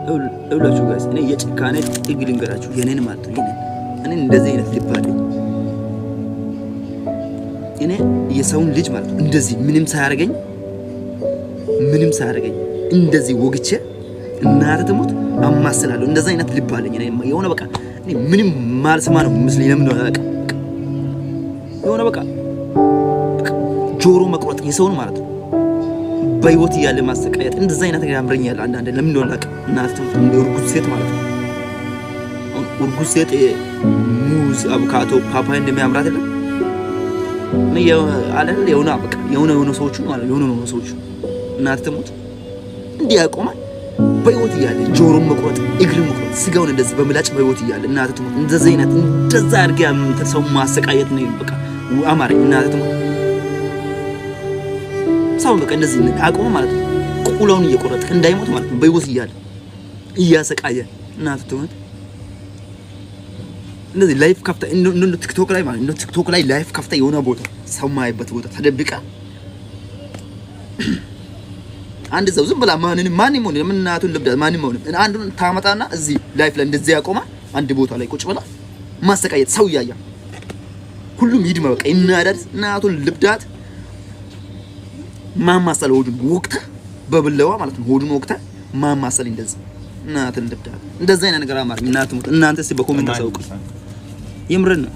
እውላችሁ guys፣ እኔ የጭካኔ ጥግ ልንገራችሁ፣ የኔን ማለት ነው። የኔን እኔ እንደዚህ አይነት ልብ አለኝ። እኔ የሰውን ልጅ ማለት ነው እንደዚህ ምንም ሳያደርገኝ እንደዚህ ወግቼ እናተ ትሙት አማስላለሁ። እንደዚህ አይነት ልብ አለኝ። እኔ የሆነ በቃ እኔ ምንም ማልሰማ ነው ምስለኝ። ለምን ነው በቃ የሆነ በቃ ጆሮ መቁረጥ የሰውን ማለት ነው በህይወት እያለ ማሰቃየት እንደዛ አይነት ነገር ያምረኛል። አንዳንዴ ለምን እንደሆነ አላውቅም። እናት ትሙት እንደ እርጉዝ ሴት ማለት ነው። አሁን እርጉዝ ሴት ሙዝ፣ አቮካዶ፣ ፓፓያ እንደሚያምራት የለም እኔ አለ የሆነ በቃ የሆነ ሰዎቹ ማለት የሆነ ሰዎቹ እናት ትሙት እንዲህ ያቆማል። በህይወት እያለ ጆሮን መቁረጥ፣ እግር መቁረጥ፣ ስጋውን እንደዚህ በምላጭ በህይወት እያለ እናት ትሙት እንደዚህ አይነት እንደዛ አድርገህ ሰው ማሰቃየት ነው በቃ አማረኝ። እናት ትሙት ሰውን በቃ እንደዚህ አቆመ ማለት ነው። ቁላውን እየቆረጥክ እንዳይሞት ማለት ነው። በህይወት እያለ እያሰቃየ እናት ትሙት እንደዚህ live ከፍታ እንደ ቲክቶክ ላይ ማለት ነው። ቲክቶክ ላይ live ከፍታ የሆነ ቦታ ሰው ማይበት ቦታ ተደብቃ አንድ ሰው ዝም ብላ ማንንም ማንም ሆነ ምን እናቱን ልብዳት ማንም ሆነ አንዱን ታመጣና እዚህ live ላይ እንደዚህ ያቆማ አንድ ቦታ ላይ ቁጭ ብላ ማሰቃየት ሰው እያያ ሁሉም ይድማ በቃ ይናደድ። እናቱን ልብዳት ማማሰል ሆዱን ወቅታ በብለዋ ማለት ነው። ሆዱን ወቅታ ማማሰል እንደዚህ እናትን ልብዳት እንደዚህ አይነት ነገር አማረኝ። እናት ሙት እናንተ እስኪ በ comment አሳውቁ። የምርን ነው።